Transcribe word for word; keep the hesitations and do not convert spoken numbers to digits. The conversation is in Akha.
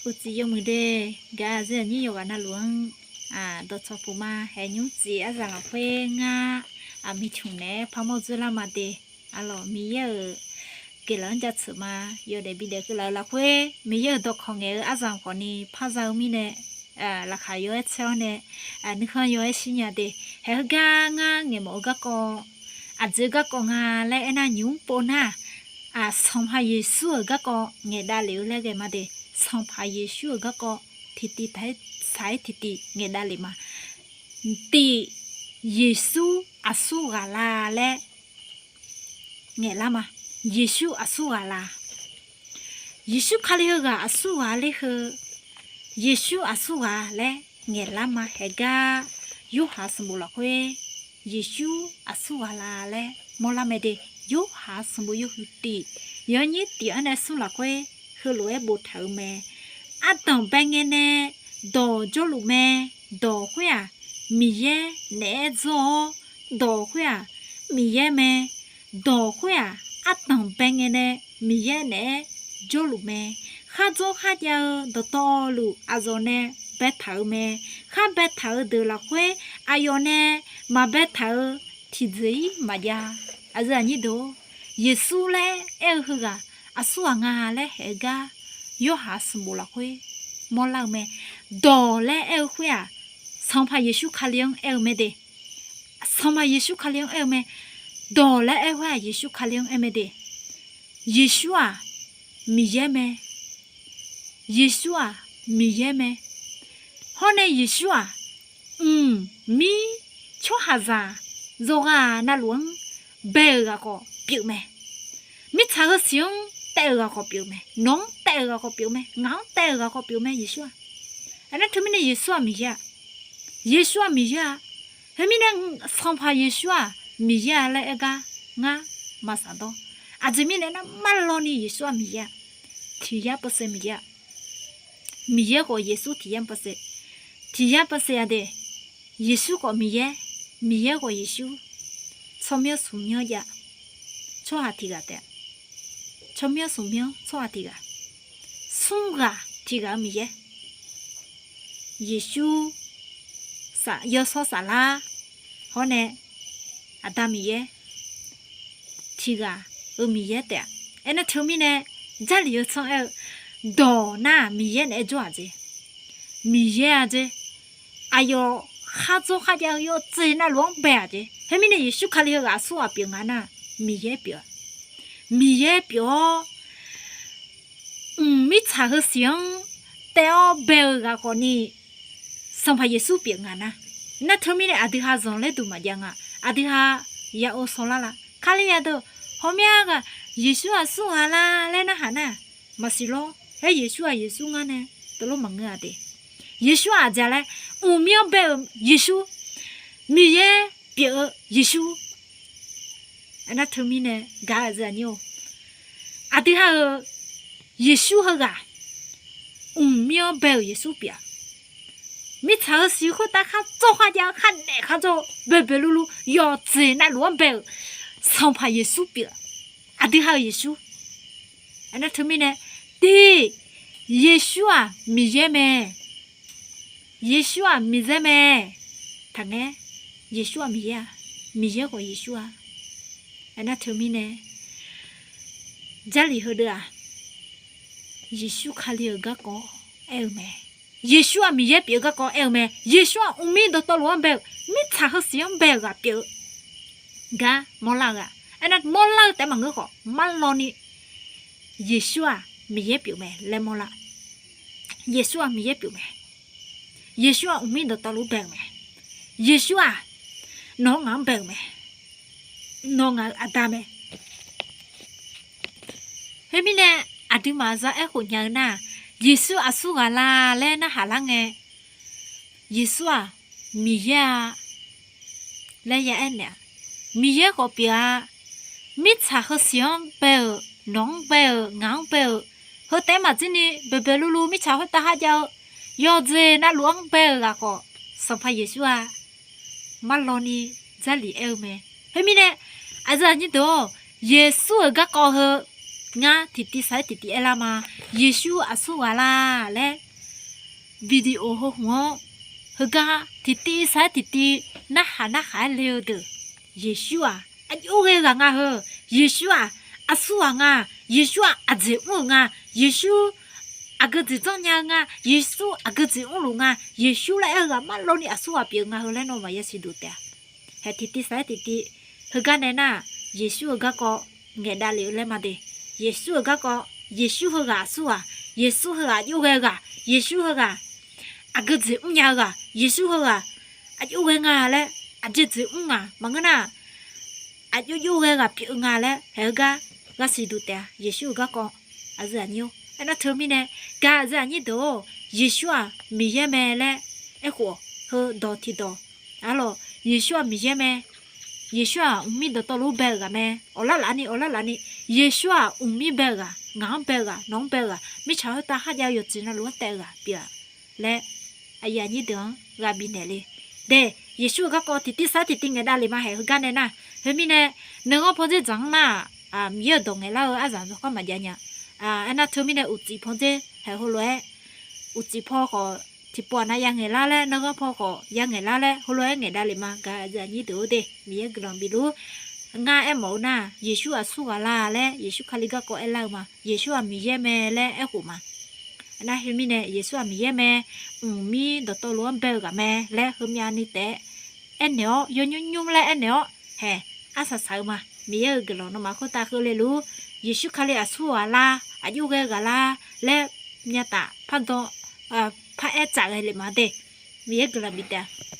Uqcif yawmuiq de, gaq aqyuif aqnyir yawqghaq navluf-anr dawqcawq puq ma. Haeq nymr tif aryamq lafkhoer ngar aqmiq cmq naeq-aer parmawr dzoerlar ma de. Arlawq, Miqyaer-euq guiqlanq-anr jaceuq ma. Yawdaef bidaef keuvlaf-eu lafkhoer Miqyaer-euq dawqkawq ngaeq-eu aryamq khawfni parza-eu mirnae, laqkhaq yaw-aer tsaer-awr nae, nuikhanr yaw-aer shirnya de. Haeq heugar ngar ngaeqmawf-eu garkawv aqjeq garkawv nga laer aernar, nymq mr pov nar-aq, Sanqpaq Yeqsur-euq garkawv ngaeqdav lef-eu laer ghae ma de. Sanqpaq Yeqsur-euq garkawv tiqtiv taq-aer saq-aer tiqtiv ngaeqdav lef ma. Tif, Yeqsur aqsur ghaq la laer ngaeqlar ma. Yeqsur aqsur ghaq la. Yeqsur Kali heughaq aqsur ghaq ler heu, Yeqsur aqsur ghaq laer ngaeqlar ma. Haeq gar Yorhaq sanqbof lafkhoer Yeqsur aqsur ghaq la laer mawrlar mae de. Yorhaq sanqbof yawhuiq tif, yawnyir tif-anr nae smr lafkhoer heulof-aer boftaq-euq mae. Ardanq bae ngae nae Dawq jawrluf mae. Dawq khoer-aq, Miqyaer naeq-aer dzawr-awr, Dawq khoer-aq, Miqyaer mae. Dawq khoer-aq, ardanq bae ngae nae Miqyaer naeq-aer jawrluf mae. Khar dzawr kharjav-eu dawqtawvluf aqyawf nae baetaq-euq mae. Khar baetaq-eu deuq lafkhoer aqyawf nae maqbaetaq-eu tiqjeq-ir maqjav. Aqyuif aqnyir deuq-or, Yeqsur laer aer-eu heughaq aqsur ghaq nga laer haeq-eu gar Yorhaq sanqbof lafkhoer mawrlar-eu mae. Dawq laer aer-eu khoer-aq, Sanqpaq Yeqsur Kali-anr aer-eu mae de. Sanqpaq Yeqsur Kali-anr aer-eu mae. Dawq laer aer khoer-aq, Yeqsur Kali-anr aer mae de. Yeqsur-aq, Miqyaer mae. Yeqsur-aq, Miqyaer mae. Hawr nae Yeqsur-aq, mqmir tsawrhaqzaq yawqghaq navluf-anr bae-euq ghaq khawf pyeuf mae. Mirtsaq heusiq-anr taev-euq ghaq khawf pyeuf mae. Nawq-anr taev-euq ghaq khawf pyeuf mae. Ngaq-anr taev-euq ghaq khawf pyeuf mae Yeqsur-aq. Aernar teumirnae Yeqsur-aq Miqyaer-aq. Yeqsur-aq Miqyaer-aq. Khoermirnae Sanqpaq Yeqsur-aq Miqyaer-a laer aer gar ngar maqsaq dawr. Aqjeq mirnae nar, marlawni Yeqsur-aq Miqyaer-a. Tiq yar peuseq Miqyaer-a. Miqyaer khawf Yeqsur tiq yar peuseq. Tiq yar peuseq-a de. Yeqsur khawf Miqyaer, Miqyaer khawf Yeqsur. Tsawrmyanr smq myanr jav. Tsawrhaq tiq ghaq taef-a. Tsawrmyanr smq myanr tsawrhaq tiq ghaq. Smr ghaq tiq ghaq-eu Miqyaer. Yeqsur, Yawshawr Saflar, hawr nae Aqda Miqyaer tiq ghaq-eu Miqyaer taef-a. Aernar teumirnae Jarlif-eu tsanr aer-eu, dawq nar-aq Miqyaer naeq-aer jawr-aq jeq. Miqyaer-a jeq. Aqyawf khar dzawr kharjav-eu yawqjeq navluf-anr bae-aq jeq. Khoermirnae Yeqsur Kali heughaq aqsur ghaq pyeuf nga nar, Miqyaer pyeuf-a. Miqyaer pyeuf-awr, mq mirtsaq heusiq-anr taev-awr bae-eu ghaq khawfni Sanqpaq Yeqsur pyeuf nga nar. Nar teumirnae aqdui ha zanqler duq maqjav nga. Aqdui ha ya ov sawlar la. Kali yadeuq hawmya ghaq Yeqsur aqsur ghaq la laer narhaq nar, maqsiq lawr. Aer Yeqsur-aq Yeqsur ngar nae teulof maqngeur-a de. Yeqsur-aq aqjeq laer, mq mir-anr bae-euq Yeqsur, Miqyaer pyeuf-eu Yeqsur. Aernar teumirnae gaq-eu aqyuif aqnyir-or, aqdui ha-euq Yeqsur heughaq mq mir-anr bae-euq Yeqsur pyeuf-a. Mirtsaq heusiq khoertav khar dzawr kharjav-eu khar daef khar dzawr-eu boeqboeq luvluv yawqjeq navluf-anr bae-euq Sanqpaq Yeqsur pyeuf-a. Aqdui ha-euq Yeqsur. Aernar teumirnae tiq, Yeqsur-aq Miqyaer mae. Yeqsur-aq Miqyaer mae. Taqngaer, Yeqsur-aq Miqyaer-a. Miqyaer khawf Yeqsur-a. Aernar teumirnae Jarlif heudeuv-aq, Yeqsur Kali-euq garkawv aer-eu mae. Yeqsur-aq Miqyaer pyeuf-eu garkawv aer-eu mae. Yeqsur-aq mqmir dawqtawvluf-anr bae-eu, mirtsaq heusiq-anr bae-eu ghaq pyeuf-eu gar mawrlar-eu ghaq. Aernar mawrlar-eu taef maqngeur khawf, marlawni Yeqsur-aq Miqyaer pyeuf mae laer mawrlar. Yeqsur-aq Miqyaer pyeuf mae. Yeqsur-aq mqmir dawqtawvluf bae-euq mae. Yeqsur-aq nawq-anr ngaq-anr bae-euq mae. Nawq ngaq-euq aqda mae. Khoermirnae aqduimaf za aerkhof nya-eu nar, Yeqsur aqsur ghaq la laer narhaq lar ngae, Yeqsur-aq Miqyaer-a laer ya aernaeq-a. Miqyaer khawf pyeuf-a. Mirtsaq heusiq-anr bae-euq, nawq-anr bae-euq, ngaq-anr bae-euq, heu taef maqjirni boeqboeq luvluv mirtsaq khoertav kharjav-eu yawqjeq navluf-anr bae-euq ghaq khawf, Sanqpaq Yeqsur-a. Marlawni Jarlif aer-eu mae. Khoermirnae aqyuif aqnyir deuq-or, Yeqsur-euq garkawv heu Ngar tiqtiv saq-aer tiqtiv aerlar ma. Yeqsur aqsur ghaq la laer video heu hmq-anr heugar tiqtiv saq-aer tiqtiv narhaq narhaq-aer le-eu deuq, Yeqsur-aq aqjox ghae ghaq nga heu. Yeqsur-aq aqsur ghaq nga. Yeqsur-aq aqjeq mr-euq nga. Yeqsur aqgeu jeq janrnya-eu nga. Yeqsur aqgeu jeq mrluf nga. Yeqsur laer aer-eu ghaq marlawni aqsur ghaq pyeuf-eu nga heu laer nawmaf yasiq duq taef-a. Haeq tiqtiv saq-aer tiqtiv heugar nae nar-aq, Yeqsur-euq garkawv ngaeqdav lef-eu laer ma de. Yeqsur-euq garkawv, Yeqsur heughaq aqsur ghaq, Yeqsur heughaq aqjox ghae ghaq, Yeqsur heughaq aqgeu jeq mrnya-eu ghaq, Yeqsur heughaq aqjox ghae nga laer, aqjeq jeq mr ngaq maqngeur nar-aq, aqjox jox ghae ghaq pyeuf-eu nga laer haeq heugar yasiq duq taef-a. Yeqsur-euq garkawv aqyuif aqnyir-or, aernar teumirnae gaq aqyuif aqnyir deuq-or, Yeqsur-aq Miqyaer mae laer aerkhof-awq. Heudawq tiqdawq, arlawq, Yeqsur-aq Miqyaer mae. Yeqsur-aq mqmir dawqtawvluf-anr bae-eu ghaq mae. Awqlar lafni, awqlar lafni, Yeqsur-aq mqmir bae-eu ghaq, ngaq-anr bae-eu ghaq, nawq-anr bae-eu ghaq, mirtsaq khoertav kharjav-eu yawqjeq navluf-anr taef-eu ghaq pyeuf-a laer aqyuif aqnyir deuq-anr ghaq bifnaeq le. De, Yeqsur-euq garkawv tiqtiv saq-aer tiqtiv ngaeqdav lef ma. Haeq heugar nae nar, khoermirnae, nuiganr pawdzer dzaq-anr nar-aq, Miqyaer-euq dawq ngaeqlar-eu arzaq yawkawr maqjav nya. Aernar teumirnae uqcif pawdzer haeq heulof-aer, uqcif paw khawf tiqpov aqnav ya ngaeqlar laer, nuiganr paw khawf ya ngaeqlar laer heulof-aer ngaeqdav lef ma. Gaq aqyuif aqnyir deuq-or de, Miqyaer guiqlanq bifluf. Ngar aermawf-eu nar, Yeqsur aqsur ghaq la laer Yeqsur Kali garkawv aerlar-eu ma. Yeqsur-aq Miqyaer mae laer aerkhof ma. Aernar khoermirnae Yeqsur-aq Miqyaer mae, mqmir dawqtawvluf-anr bae-eu ghaq mae laer heumyav ni taef-aer aernaeq-awr, yawnymr nymr laer aernaeq-awr, haeq arsaq saq-eu ma. Miqyaer-euq guiqlanq nawmaf khoertav keuvle luf-ur. Yeqsur Kali aqsur ghaq la, aqjox ghae ghaq la laer myavtaf pardan paraer tsaf ghae lef ma de. Miqyaer guiqlanq bif taef-a.